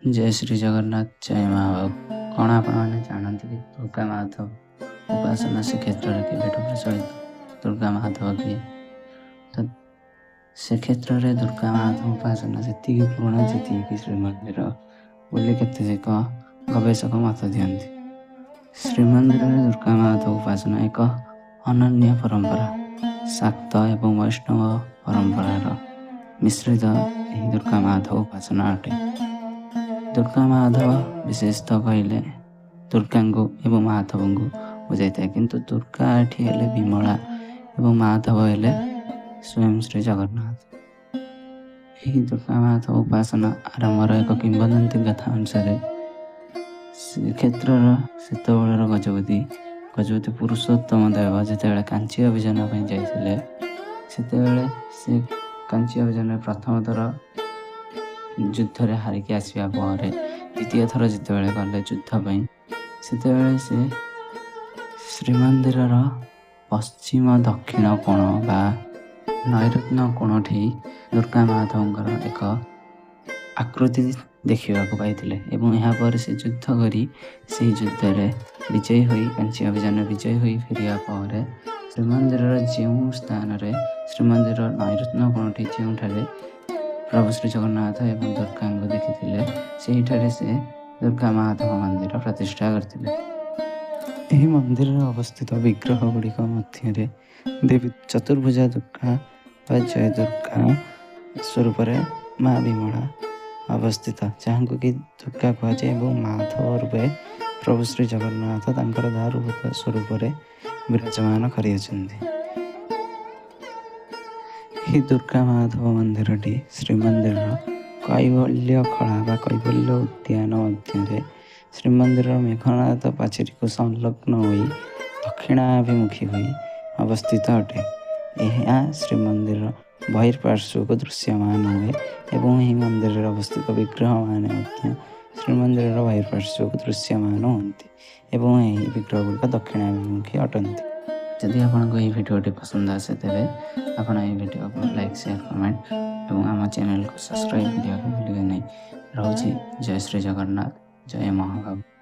ଜୟ ଶ୍ରୀ ଜଗନ୍ନାଥ, ଜୟ ମହାବାହୁ। କ'ଣ ଆପଣମାନେ ଜାଣନ୍ତି କି ଦୁର୍ଗା ମାଧବ ଉପାସନା ଶ୍ରୀକ୍ଷେତ୍ରରେ କେବେଠୁ ପ୍ରଚଳିତ? ଦୁର୍ଗା ମାଧବ କିଏ? ତ ଶ୍ରୀକ୍ଷେତ୍ରରେ ଦୁର୍ଗା ମାଧବ ଉପାସନା ସେତିକି ପୁରୁଣା ଯେତିକି ଶ୍ରୀମନ୍ଦିର ବୋଲି କେତେକ ଗବେଷକ ମତ ଦିଅନ୍ତି। ଶ୍ରୀମନ୍ଦିରରେ ଦୁର୍ଗା ମାଧବ ଉପାସନା ଏକ ଅନନ୍ୟ ପରମ୍ପରା। ଶାକ୍ତ ଏବଂ ବୈଷ୍ଣବ ପରମ୍ପରାର ମିଶ୍ରିତ ଏହି ଦୁର୍ଗା ମାଧବ ଉପାସନା ଅଟେ। ଦୁର୍ଗା ମାଧବ ବିଶେଷତଃ କହିଲେ ଦୁର୍ଗାଙ୍କୁ ଏବଂ ମାଧବଙ୍କୁ ବୁଝାଇଥାଏ, କିନ୍ତୁ ଦୁର୍ଗା ଏଠି ହେଲେ ବିମଳା ଏବଂ ମାଧବ ହେଲେ ସ୍ୱୟଂ ଶ୍ରୀ ଜଗନ୍ନାଥ। ଏହି ଦୁର୍ଗା ମାଧବ ଉପାସନା ଆରମ୍ଭର ଏକ କିମ୍ବଦନ୍ତୀ ଗାଥା ଅନୁସାରେ ଶ୍ରୀକ୍ଷେତ୍ରର ସେତେବେଳର ଗଜପତି ପୁରୁଷୋତ୍ତମ ଦେବ ଯେତେବେଳେ କାଞ୍ଚି ଅଭିଯାନ ପାଇଁ ଯାଇଥିଲେ, ସେତେବେଳେ ସେ କାଞ୍ଚି ଅଭିଯାନରେ ପ୍ରଥମ ଥର ଯୁଦ୍ଧରେ ହାରିକି ଆସିବା ପରେ ଦ୍ୱିତୀୟ ଥର ଯେତେବେଳେ ଗଲେ ଯୁଦ୍ଧ ପାଇଁ, ସେତେବେଳେ ସେ ଶ୍ରୀମନ୍ଦିରର ପଶ୍ଚିମ ଦକ୍ଷିଣ କୋଣ ବା ନୈଋତ୍ୟ କୋଣଠି ଦୁର୍ଗା ମାଧବଙ୍କର ଏକ ଆକୃତି ଦେଖିବାକୁ ପାଇଥିଲେ ଏବଂ ଏହାପରେ ସେ ଯୁଦ୍ଧ କରି ସେହି ଯୁଦ୍ଧରେ ବିଜୟୀ ହୋଇ, କାଞ୍ଚି ଅଭିଯାନରେ ବିଜୟୀ ହୋଇ ଫେରିବା ପରେ ଶ୍ରୀମନ୍ଦିରର ଯେଉଁ ସ୍ଥାନରେ, ଶ୍ରୀମନ୍ଦିର ନୈଋତ୍ୟ କୋଣଠି ଯେଉଁଠାରେ ପ୍ରଭୁ ଶ୍ରୀ ଜଗନ୍ନାଥ ଏବଂ ଦୁର୍ଗାଙ୍କୁ ଦେଖିଥିଲେ, ସେହିଠାରେ ସେ ଦୁର୍ଗା ମାଧବ ମନ୍ଦିର ପ୍ରତିଷ୍ଠା କରିଥିଲେ। ଏହି ମନ୍ଦିରରେ ଅବସ୍ଥିତ ବିଗ୍ରହ ଗୁଡ଼ିକ ମଧ୍ୟରେ ଦେବୀ ଚତୁର୍ଭୁଜା ଦୁର୍ଗା ବା ଜୟ ଦୁର୍ଗା ସ୍ୱରୂପରେ ମା ବିମଳା ଅବସ୍ଥିତ, ଯାହାଙ୍କୁ କି ଦୁର୍ଗା କୁହାଯାଏ ଏବଂ ମାଧବ ରୂପେ ପ୍ରଭୁ ଶ୍ରୀ ଜଗନ୍ନାଥ ତାଙ୍କର ଦାରୁଭୂତ ସ୍ୱରୂପରେ ବିରାଜମାନ କରିଅଛନ୍ତି। ଏହି ଦୁର୍ଗା ମାଧବ ମନ୍ଦିରଟି ଶ୍ରୀମନ୍ଦିରର କୈବଲ୍ୟ ଖଳା ବା କୈବଲ୍ୟ ଉଦ୍ୟାନ ମଧ୍ୟରେ ଶ୍ରୀମନ୍ଦିରର ମେଘନାଦ ପାଚେରୀକୁ ସଂଲଗ୍ନ ହୋଇ ଦକ୍ଷିଣାଭିମୁଖୀ ହୋଇ ଅବସ୍ଥିତ ଅଟେ। ଏହା ଶ୍ରୀମନ୍ଦିରର ବହିର୍ପାର୍ଶ୍ୱକୁ ଦୃଶ୍ୟମାନ ହୁଏ ଏବଂ ଏହି ମନ୍ଦିରରେ ଅବସ୍ଥିତ ବିଗ୍ରହମାନେ ମଧ୍ୟ ଶ୍ରୀମନ୍ଦିରର ବହିର୍ପାର୍ଶ୍ୱକୁ ଦୃଶ୍ୟମାନ ହୁଅନ୍ତି ଏବଂ ଏହି ବିଗ୍ରହ ଗୁଡ଼ିକ ଦକ୍ଷିଣାଭିମୁଖୀ ଅଟନ୍ତି। ଯଦି ଆପଣଙ୍କୁ ଏହି ଭିଡ଼ିଓଟି ପସନ୍ଦ ଆସେ, ତେବେ ଆପଣ ଏହି ଭିଡ଼ିଓକୁ ଲାଇକ୍, ସେୟାର, କମେଣ୍ଟ ଏବଂ ଆମ ଚ୍ୟାନେଲକୁ ସବସ୍କ୍ରାଇବ୍ କରିବାକୁ ଭୁଲିବେ ନାହିଁ। ରହୁଛି। ଜୟ ଶ୍ରୀ ଜଗନ୍ନାଥ, ଜୟ ମହାବାହୁ।